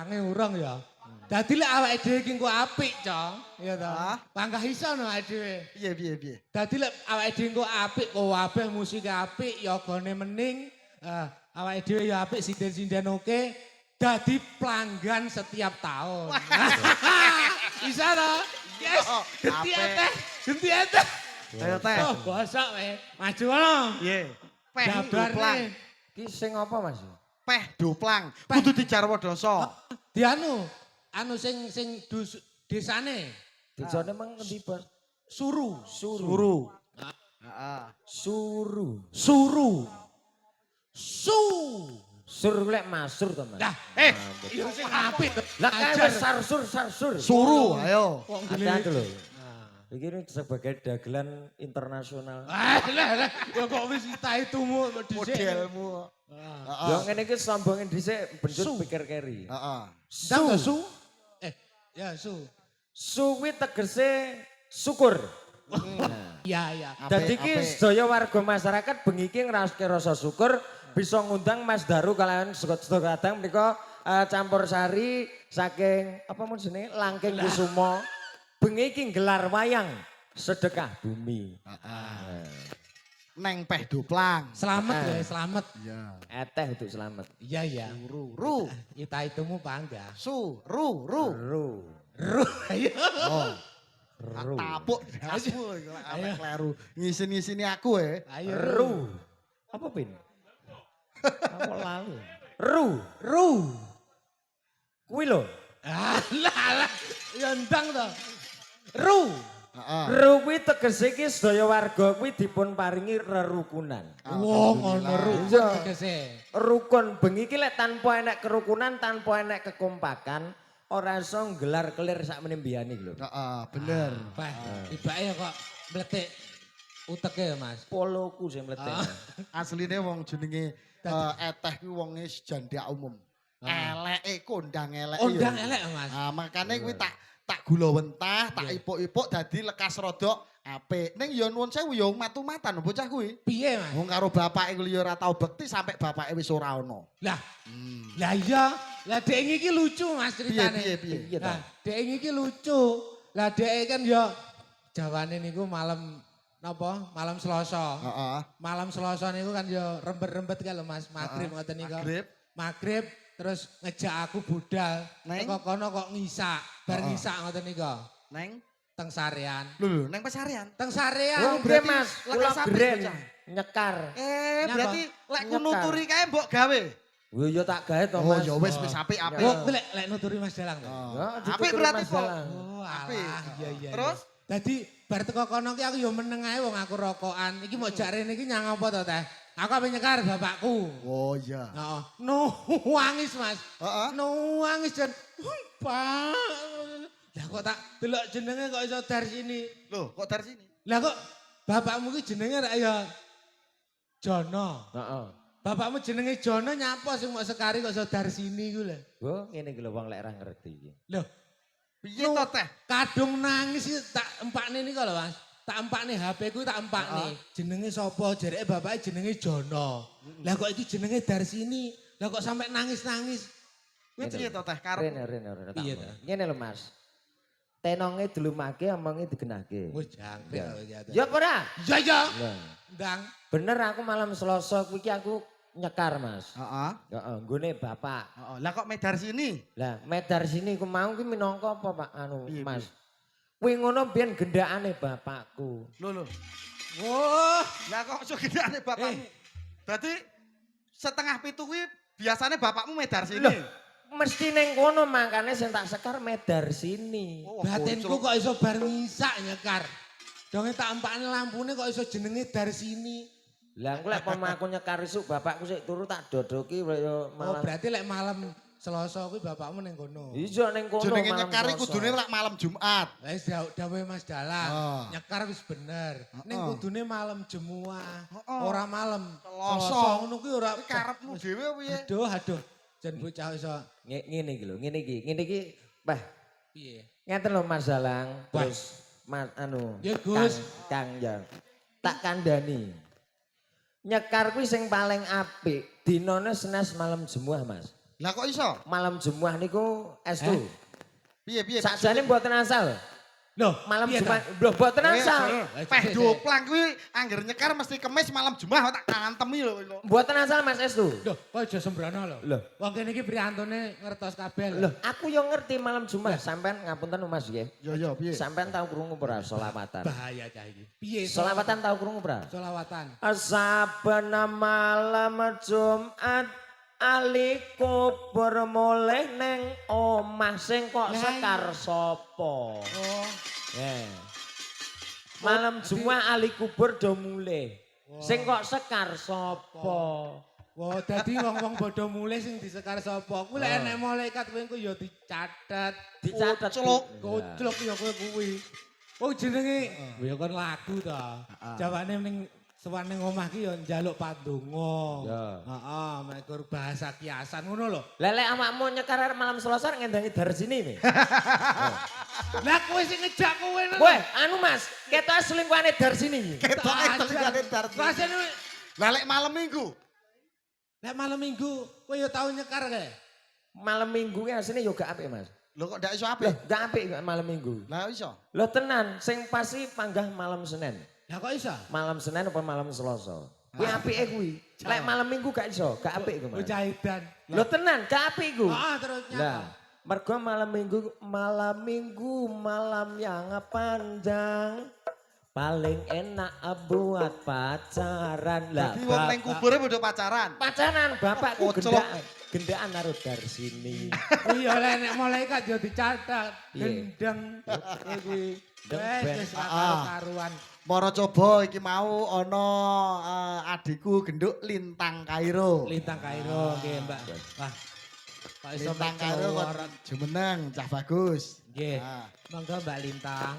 Dalange urung ya. Dadi lek awake dhewe iki engko apik, Cong. Iya ta? Hah? Panggah iso no awake dhewe. Piye piye piye? Dadi lek awake dhewe engko apik, kabeh musik apik, yogane mening, awake dhewe ya apik, sinden-sinden oke, dadi pelanggan setiap tahun. Bisa ta? Yes, genti Apik. eteh, genti eteh. Ayo teh. Oh, bosok we. Maju kono. Piye? Peh doplang. Jabarne. Ki sing apa, Mas? Peh doplang. Kudu dijarwa dasa. Dianu, anu sing sing dus, desane Desane mang ngendi, Bos? Suru. Suru. Suru. Heeh. Suru. Suru. Su. Sur lek masur to, Mas. Lah, Eh, iya sing apik. Lah kae Ajar. wis sarsur sarsur. Suru, ayo. Wong Hati-hati lho. Nah. Iki ini sebagai dagelan internasional. Ah, lah lah, ya kok wis itumu dhisik. Modelmu. Ah. Yo ngene iki sombonge dhisik benjut Su. pikir keri. Heeh. Ndang to, su. Eh, ya su. Su kuwi tegese syukur. Iya, iya. Dadi iki sedaya warga masyarakat bengi iki ngraoske rasa syukur bisa ngundang Mas Daru kalian sedaya kadang menika campur sari saking apa mun jenenge Langking Kusumo. Bengi iki nggelar wayang sedekah bumi. Neng peh doplang. Selamat ya, selamat. Iya. Eteh untuk selamat. Iya, iya. Ru ru. Kita itumu bangga. Su ru ru. Ru. Ru, ayo. Oh. Ru. Tapuk dasmu iku lek arep kleru. Ngisin-ngisini aku e. Ayo Ru. Apa pin? Aku lali. Ru. Ru. Kuwi lho. Ah, lah lah. Ya ndang to. Ru. Heeh. Ru kuwi tegese iki sedaya warga kuwi dipun paringi rerukunan. Wong ngono ru Iya. tegese. Rukun bengi iki lek tanpa enek kerukunan, tanpa enek kekompakan, ora iso nggelar kelir sak menembiyane iki lho. Heeh, bener. Wah, tibake ya kok mletik uteke ya, Mas. Poloku sing mletek. Asline wong jenenge eteh kuwi wonge jandak umum. Eleke kondang eleke. Ondang elek, Mas. Ah, makane kuwi tak tak gula wentah, tak ipuk-ipuk dadi lekas rodok apik. Ning ya nuwun sewu ya matu-matan bocah kuwi. Piye, Mas? Wong karo bapake kuwi ya ora tau bekti sampai bapake wis ora ana. Lah. Lah iya, lah dek iki lucu Mas ceritane. Piye piye piye. Piye ta? Lah dek iki lucu. Lah dek kan ya jawane niku malam napa? Malam Selasa. Heeh. Malam Selasa niku kan ya rembet-rembet kan lho Mas, magrib ngoten niku. Magrib. Magrib terus ngejak aku budal. Neng? Teko kono kok ngisak, bar ngisak ngoten niku. Neng Teng sarean. lho lho neng pesarean. Teng sarean. Oh, berarti Mas, kula lekas apik gren bocah. nyekar. Eh, Nyapa? berarti lek ku Nyekar. nuturi kae mbok gawe. Wo ya tak gawe to, Oh, Mas. ya wis wis apik-apik. Oh, kuwi lek lek nuturi Mas Dalang to. Oh. Ya, Apik dituturi berarti Mas kok. Dalang. Oh, Apik. alah, iya iya. Terus? Iya. Dadi bar teko kono ki aku ya meneng ae wong aku rokokan. Iki mau jak rene iki nyang apa to, Teh? Aku ape nyekar bapakku. Oh iya. Heeh. Nangis, Mas. Heeh. Nangis dan Pak. Lah kok tak delok jenenge kok iso Darsini. Loh, kok dari sini? Lah kok bapakmu ki jenenge rak ya Jono. Heeh. Bapakmu jenenge Jono nyapa sing mok sekari kok iso Darsini ku lho. Wo ngene iki lho wong lek ora ngerti iki. Loh, Piye to, Teh? Kadung nangis iki tak empakne niku lho, Mas. Tak empakne HP ku tak empakne. Jenenge sapa? Jareke bapake jenenge Jono. Lah kok iki jenenge Darsini? Lah kok sampai nangis-nangis? Kuwi piye to, Teh? Karep Rene rene rene tak Piye omong. ta? Ngene lho Mas. Tenonge dilumake omonge digenahke. Wis jangkrik aku iki. Ya apa ora? Ya ya. Lah, Ndang. bener aku malam Selasa kuwi iki aku nyekar, Mas. Heeh. Heeh, nggone bapak. Heeh. Lah kok medar sini? Lah, medar sini ku mau ki minangka apa, Pak? Anu, Piye, Mas. Kuwi ngono biyen gendakane bapakku. Lho lho. Wah, Lah kok iso gendakane bapakmu? Berarti 6.30 kuwi biasanya bapakmu medar sini. Loh, mesti ning kono makane sing tak sekar medar sini. Oh, batinku kok iso bar ngisak nyekar. Donge tak empakne lampune kok iso jenenge Darsini. Lah engko lek pomo aku nyekar isuk bapakku sik turu tak dodoki ya Oh, malah. berarti lek malam Selasa kuwi bapakmu ning kono. Iya ning kono. Jenenge malam nyekar Selasa. kudune lek malam Jumat. Lah wis dawuhe Mas Dalang, Ah. nyekar wis bener. Ning Heeh. kudune malam Jemuah, Heeh. ora malam Selasa. ngono kuwi ora. Kuwi karepmu dhewe piye? Aduh, aduh. Jan bocah iso Ngene iki lho, ngene iki, ngene iki, Bah, piye? ngeten lho Mas Dalang, Wah. terus Mas anu, Ya, Gus. Kang, Kang ya. Tak kandhani. Nyekar kuwi sing paling apik dinane Senin malam Jemuah, Mas. Lah kok iso? Malam Jumat niku estu. Piye piye? Sakjane mboten asal. Loh, Malam piye Jumat, ta? lho mboten asal. Peh doplang kuwi angger nyekar mesti kemis malam Jumat tak kantemi lho kowe. Mboten asal, Mas, estu. Loh, kok aja sembrono lho. Loh. Wong kene iki priyantune ngertos kabeh lho. Loh, aku yo ngerti malam Jumat. Sampean ngapunten, Mas, nggih. Yo yo piye? Sampean tau krungu ora selawatan? Bahaya cah iki. Piye? Selawatan tau krungu ora? Selawatan. Saben malam Jumat ahli kubur mulih neng omah, sing kok Lah, sekar sapa? Oh. Eh. Malam Jumat ahli kubur do mulih. Sing kok sekar sapa? Wah, dadi wong-wong padha mulih sing disekar sapa? Kuwi lek enek malaikat kowe engko ya dicatet. Dicatet. Koclok. Koclok ya kowe kuwi. Oh, jenenge ya kon lagu to. Jawane ning sowan ning omah ki ya njaluk pandonga. Ya. Heeh, mek kur bahasa kiasan ngono lho. Lek lek awakmu nyekar arep malam Selasa ngendangi Darsini nih. Lah kowe sing ngejak kowe lho. Weh, anu Mas, ketoke selingkuhane Darsini iki. Ketoke selingkuhane Darsini. Rasane Lah lek malam Minggu? Lek malam Minggu kowe ya tau nyekar kae. Malam Minggu ki asline yo gak apik, Mas. Lho kok ndak iso Loh, apik? gak apik kok malam Minggu. Lah iso. Loh tenan, sing pasti panggah malam Senin. Lah kok iso? Malam Senin apa malam Selasa? Kuwi apike kuwi. Lek malam Minggu gak iso, gak apik iku, Mas. Bocah edan. Loh tenan, gak apik iku. Heeh, terus nyapa? Lah, mergo malam Minggu malam yang panjang paling enak buat pacaran. Lah, Dadi wong ning kubure padha pacaran. Pacaran bapakku Koclok. gendaan, gendaan karo Darsini. Iya, lek nek malaikat ya dicatat. Piye? Gendeng kowe kuwi. Gendeng Wes ben. wis ra karu-karuan. Moro coba iki mau ana adikku genduk Lintang Kairo. Lintang Kairo nggih, Mbak. Wah. Kok iso Lintang Kairo kok mecorot. jumeneng cah bagus. Nggih. Ah. Monggo, Mbak Lintang.